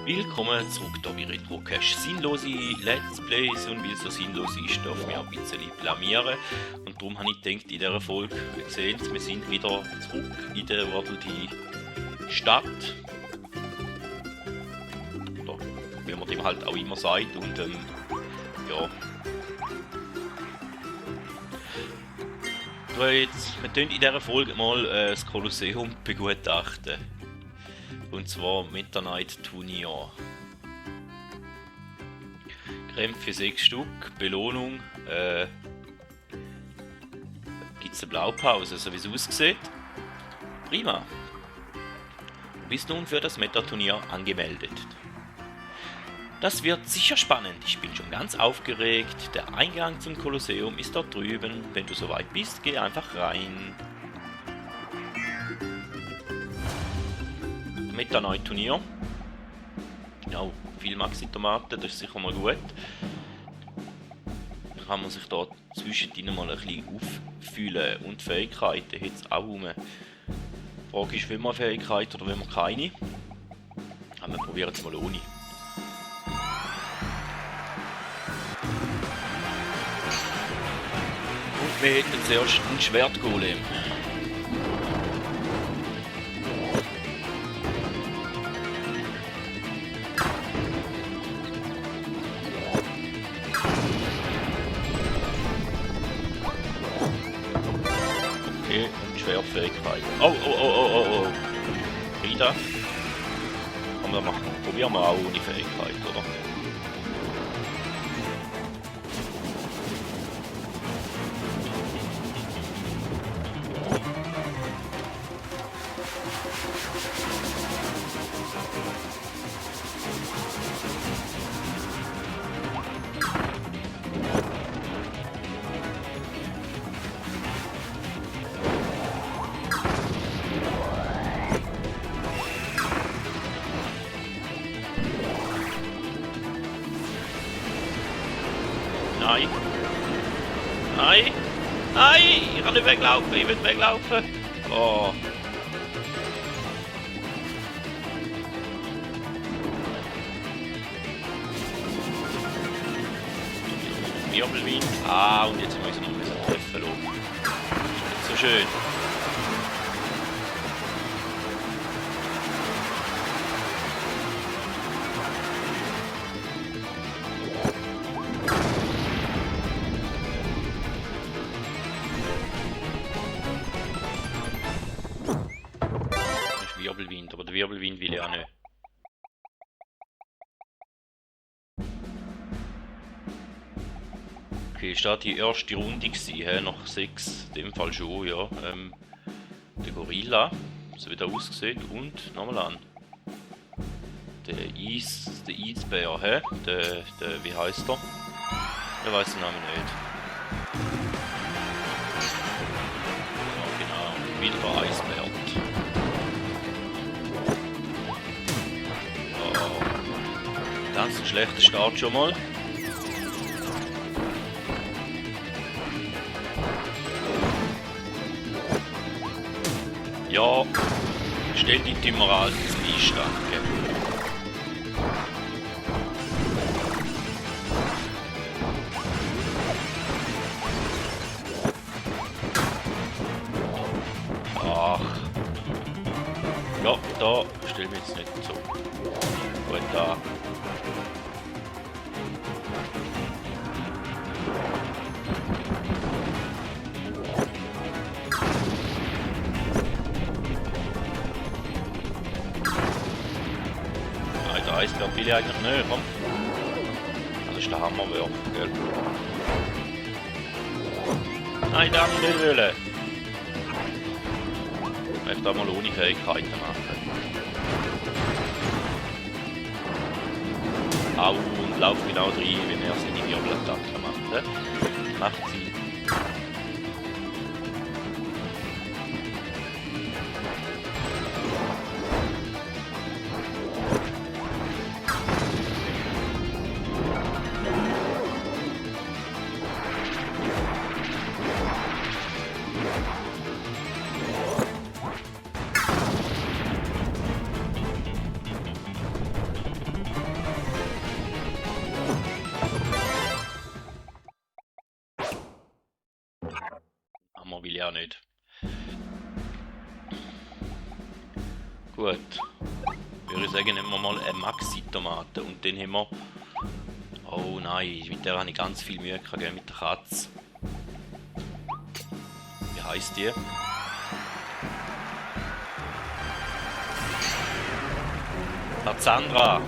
Willkommen zurück hier bei Retrocache. Sinnlose Let's Plays, und weil es so sinnlos ist, darf ich mich ein bisschen blamieren. Und darum habe ich gedacht, in dieser Folge, ihr seht, wir sind wieder zurück in der Waddle Dee Stadt. Oder wie man dem halt auch immer sagt. Und ja. Wir tun in dieser Folge mal das Kolosseum begutachten. Und zwar Meta-Knight Turnier. Krämpfe 6 Stück, Belohnung. Gibt es eine Blaupause, so wie es aussieht? Prima. Du bist nun für das Meta-Turnier angemeldet. Das wird sicher spannend, ich bin schon ganz aufgeregt. Der Eingang zum Kolosseum ist dort drüben. Wenn du soweit bist, geh einfach rein. Meta-Knight Turnier. Ja, viel Maxi-Tomaten, das ist sicher mal gut. Dann kann man sich da zwischendrin mal ein bisschen auffüllen. Und Fähigkeiten hat es auch rum. Die Frage ist, will man Fähigkeiten oder will man keine? Aber wir probieren es mal ohne. Und wir hätten zuerst einen Schwertgolem. Schwertfähigkeit. Oh. Rita. Komm, dann machen. Probieren wir auch ohne Fähigkeit, oder? Nein! Ich kann nicht weglaufen, ich will weglaufen. Oh. Wirbelwind. Und jetzt müssen wir noch treffen lassen. Nicht so schön. Wirbelwind, aber der Wirbelwind will ich auch nicht. Okay, ist das die erste Runde gewesen, nach 6, in dem Fall schon, ja. Der Gorilla, so wie der aussieht, und nochmal an. Der Eisbär, hä? Der, wie heißt der? Ich weiß den Namen nicht. Ja, genau, wieder der Eisbär. Ganz ein schlechter Start schon mal. Ja, stell die Timmer als Beistand. Ach. Ja, da stellen wir jetzt nicht so. Gut, da. Eisbär will ich eigentlich nicht, komm. Das ist der Hammerwurf, gell? Nein, da nicht wollen. Ich möchte da mal ohne Fähigkeiten machen. Au, und lauf genau rein, wenn er seine Wirbelattacke macht. Macht sie. ich auch nicht. Gut. Würde ich sagen, nehmen wir mal eine Maxi-Tomate. Und dann haben wir... Oh nein, mit der habe ich ganz viel Mühe gehabt, gell, mit der Katze. Wie heisst die? Sandra.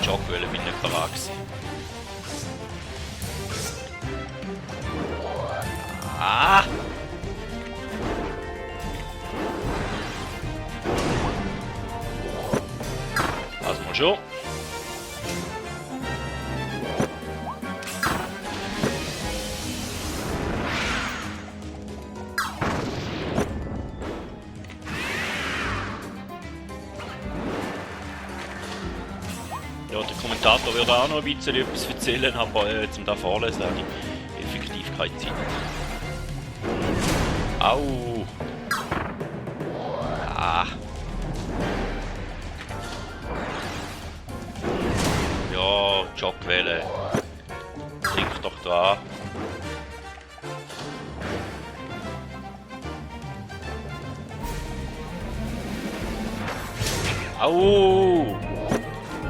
Jogwelle bin ich parat gewesen. Lass mal schon. Ja, der Kommentator würde auch noch ein bisschen etwas erzählen, aber zum da vorlesen habe ich effektiv keine Zeit. Au! Ah! Ja, Jogwelle. Trink doch da. Au!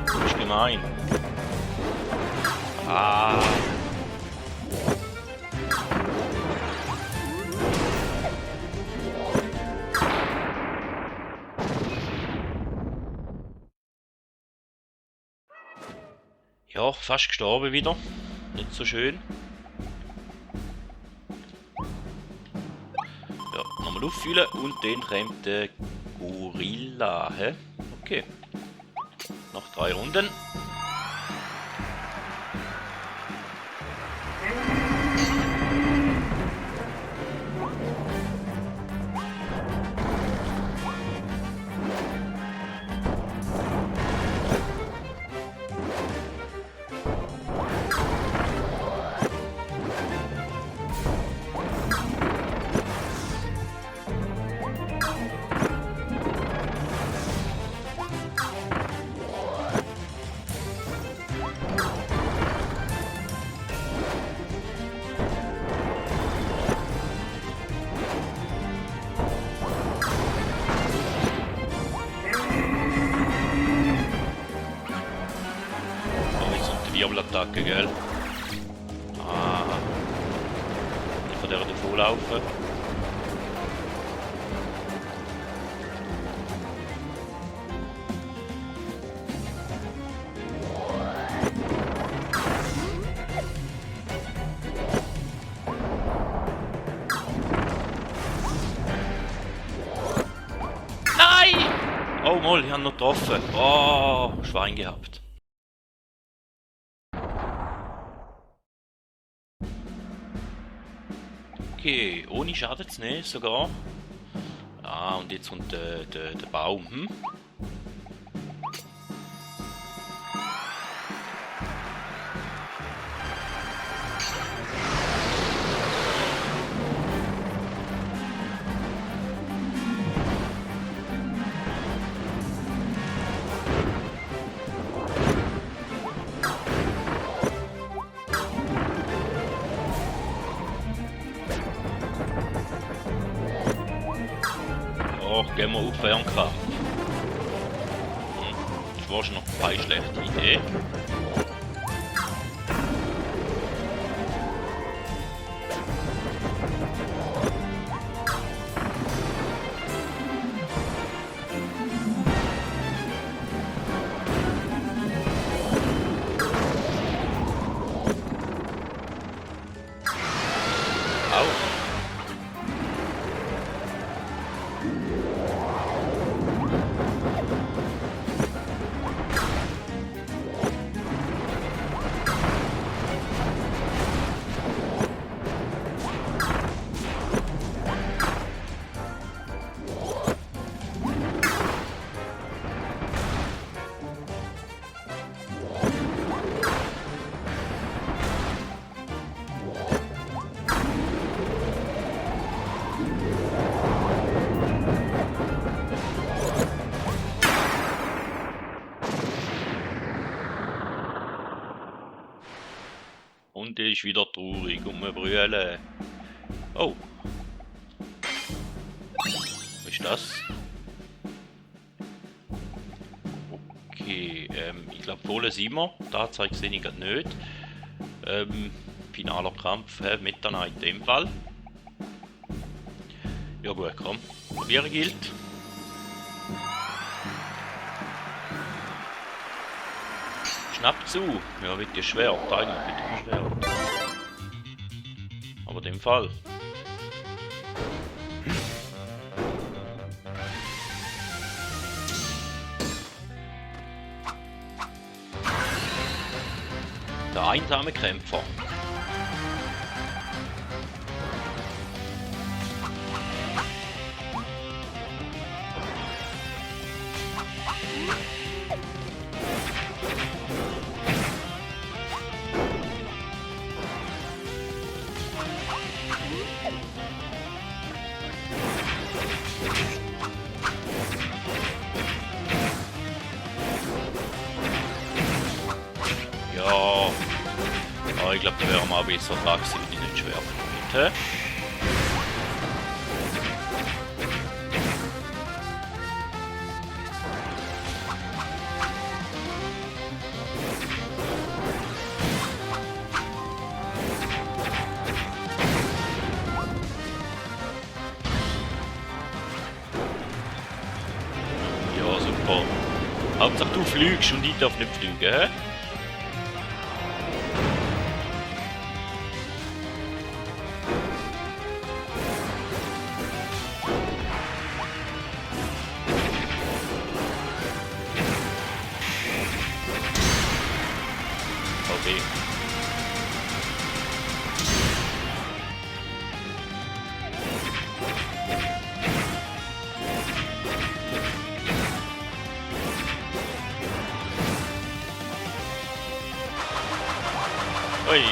Das ist gemein. Ah! Ja, fast gestorben wieder. Nicht so schön. Ja, nochmal auffüllen und dann kommt der Gorilla. Hä? Okay. Noch 3 Runden. Wirbelattacke, gell? Ah. Ich von der davonlaufen. Nein! Oh, mal, ich habe noch getroffen. Oh, Schwein gehabt. Okay, ohne Schaden zu nehmen sogar. Ah, und jetzt kommt der Baum. Hm? Gehen wir auf Fernkampf. Das war schon noch keine schlechte Idee. Und er ist wieder traurig und wir brüllen. Oh. Was ist das? Okay, ich glaube, Fohlen sind wir. Tatsache sehe ich gerade nicht. Finaler Kampf, Meta Knight in dem Fall. Ja gut, komm. Probieren gilt. Schnapp zu. Ja, mit dem Schwert. Eigentlich mit dem Schwert. Aber in dem Fall. Der einsame Kämpfer. Ja, aber ich glaube, da wäre mal besser dran gewesen, wenn ich nicht schwer gespielt hätte. Ja, super. Hauptsache du fliegst und ich darf nicht fliegen, hä? Okay. Ui.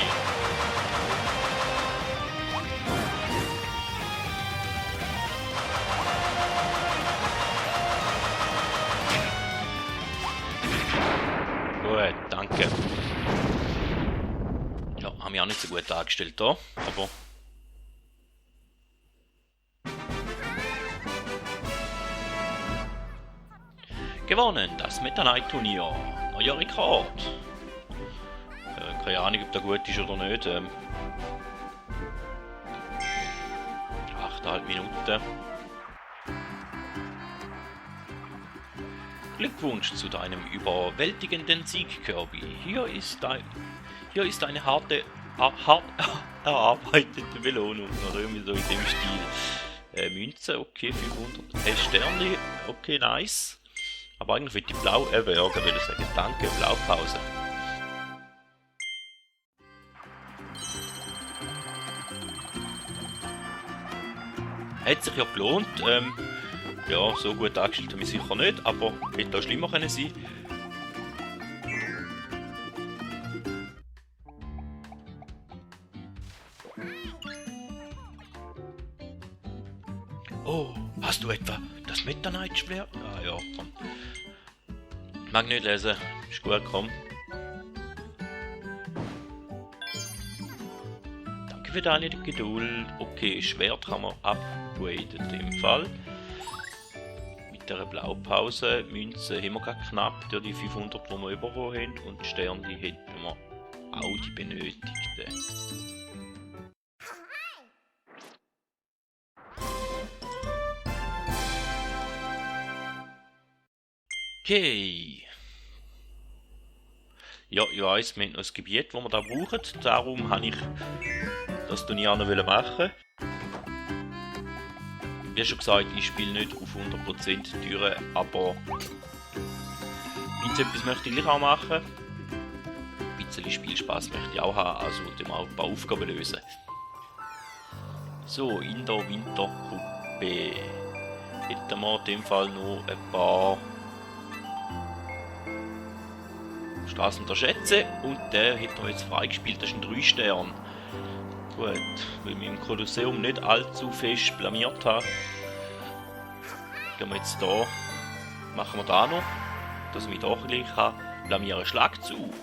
Gut, danke. Ja, haben wir auch nicht so gut dargestellt da, aber... Gewonnen, das Meta Knight Turnier. Neuer Rekord. Keine Ahnung, ob der gut ist oder nicht. 8,5 Minuten. Glückwunsch zu deinem überwältigenden Sieg, Kirby. Hier ist eine hart erarbeitete Belohnung. Oder irgendwie so in dem Stil. Münze, okay, 500. Sterne, okay, nice. Aber eigentlich wird die Blau Berge, würde ich sagen. Danke, Blaupause. Hat sich ja gelohnt. Ja, so gut dargestellt haben wir sicher nicht, aber hätte auch schlimmer können sein. Oh, hast du etwa das Meta Knight Schwert? Ah ja, komm. Mag nicht lesen. Ist gut, komm. Danke für deine Geduld. Okay, Schwert kann man upgraden in dem Fall. Mit der Blaupause. Münze haben wir gerade knapp durch die 500, die wir bekommen haben. Und Sterne hätten wir auch die benötigten. Okay. Ja, ich weiss, wir haben noch ein Gebiet, das wir da brauchen. Darum habe ich das Turnier noch machen. Wie schon gesagt, ich spiele nicht auf 100% Türen, aber etwas möchte ich auch machen. Ein bisschen Spielspaß möchte ich auch haben, also mal ein paar Aufgaben lösen. So, in der Wintergruppe hätten wir in dem Fall noch ein paar Straßen der Schätze und der hätten wir jetzt freigespielt, das ist ein 3 Stern. Gut, weil wir im Kolosseum nicht allzu fest blamiert haben, gehen wir jetzt da, machen wir da noch, dass ich da gleich blamieren. Schlag zu!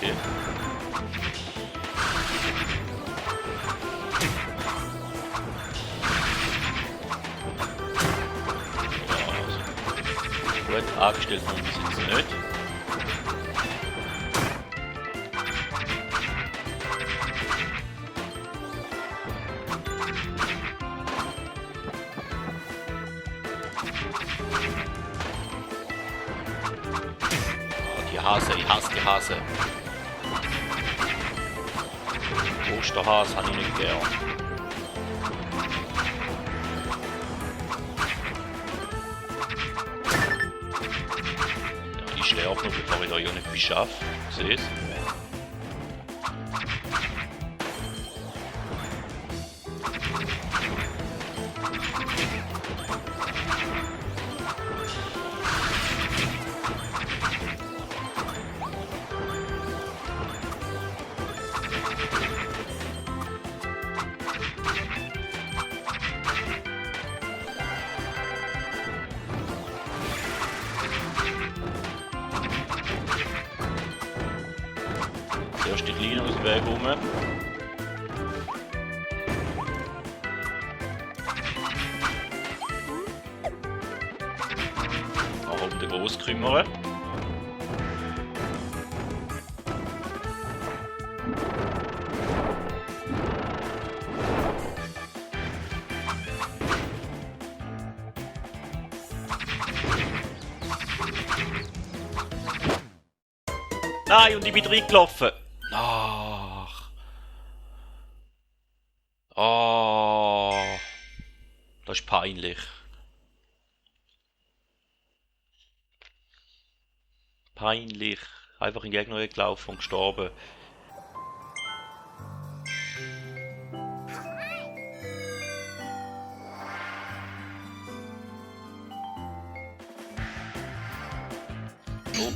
okay. Ja, also gut angestellt haben wir es jetzt nicht. Hase, ich hasse die Hase. Osterhase habe ich nicht gern. Ja, ich sterbe noch, bevor ich da ja nicht beschaffe. Seht ihr? Zuerst die Kleine aus dem Weg rum. Nachher um den Gross kümmern. Nein, und ich bin reingelaufen. Ach. Oh. Das ist peinlich. Peinlich. Einfach in den Gegner gelaufen und gestorben.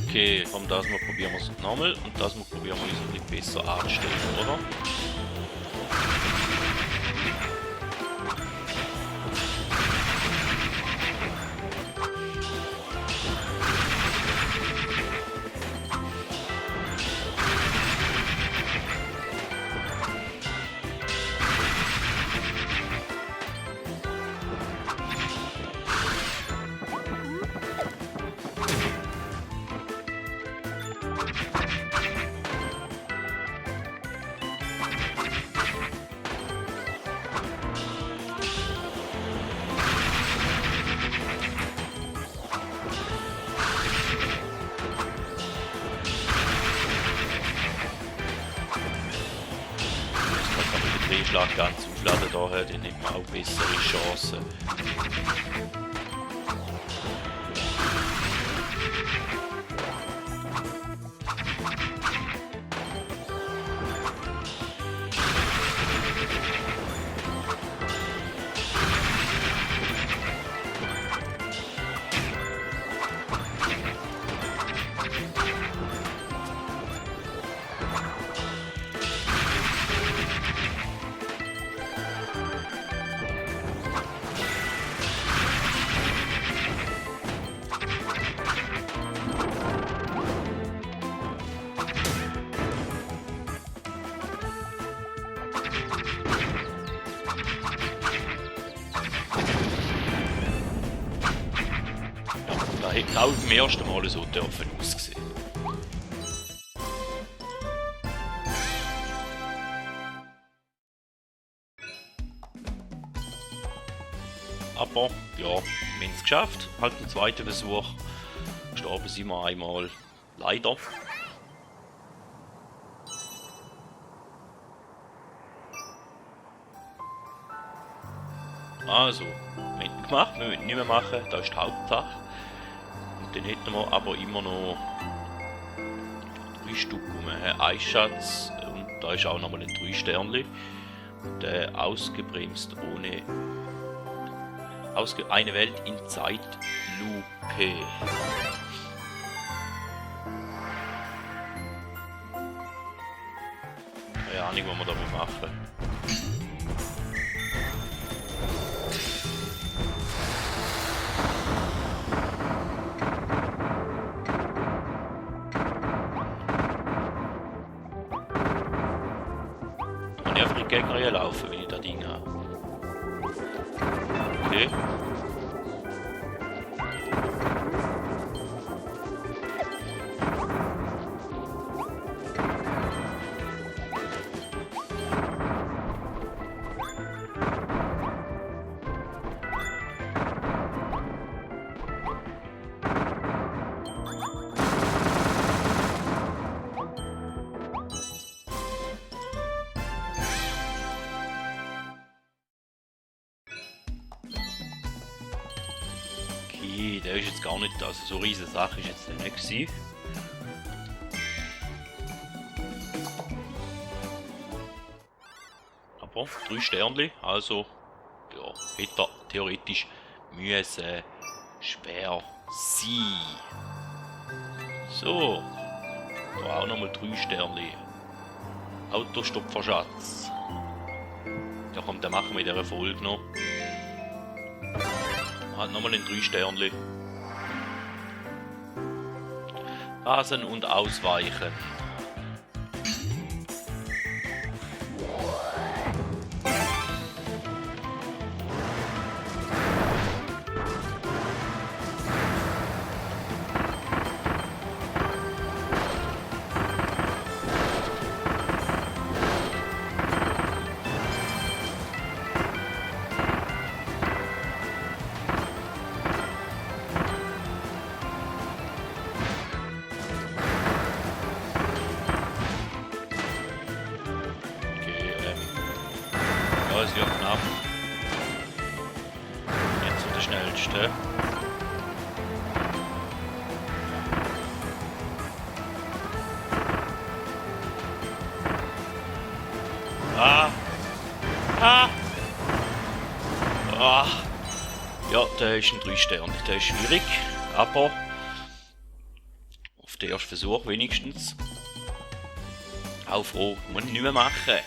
Okay, komm, das mal probieren wir es nochmal und das mal probieren wir uns ein bisschen besser anzustellen, oder? Drehschlag ganz aufladen, daher dann nimmt man auch bessere Chancen. Da hätte auch beim ersten Mal so dürfen aussehen. Aber ja, wir haben es geschafft. Halt im zweiten Versuch. Gestorben sind wir einmal. Leider. Also, wir haben gemacht, wir müssen nicht mehr machen, das ist das Hauptfach. Und dann hätten wir aber immer noch 3 Stück um einen Eisschatz und da ist auch nochmal ein 3 Sternli. Und ausgebremst ohne eine Welt in Zeitlupe. Keine Ahnung, was wir damit machen. ich einfach in die Gegner laufen, wenn ich das Ding habe. Okay. Okay, der ist jetzt gar nicht, also so riesige Sache ist jetzt nicht gewesen. Aber 3 Sternchen, also ja, hätte er theoretisch müssen schwer sein. So, da auch nochmal 3 Sternchen. Autostopferschatz. Ja komm, den machen wir in dieser Folge noch. Hat nochmal ein 3 Sternchen. Rasen und ausweichen. Es wird knapp. Jetzt so der schnellste. Ah! Ah! Ah! Ja, der ist ein 3 Sterne. Der ist schwierig, aber auf den ersten Versuch wenigstens. Auch froh, muss ich nicht mehr machen.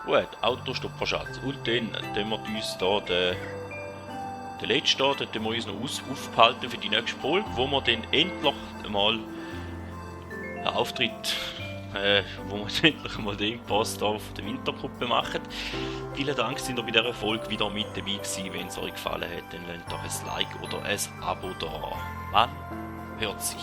Gut, Autostopferschatz. Und dann wir uns hier den letzten hier, den wir uns noch aufbehalten für die nächste Folge, wo wir dann endlich mal einen Auftritt, wo wir endlich mal den Pass da auf der Wintergruppe machen. Vielen Dank, sind ihr bei dieser Folge wieder mit dabei gewesen. Wenn es euch gefallen hat, dann lasst doch ein Like oder ein Abo da. Man hört sich.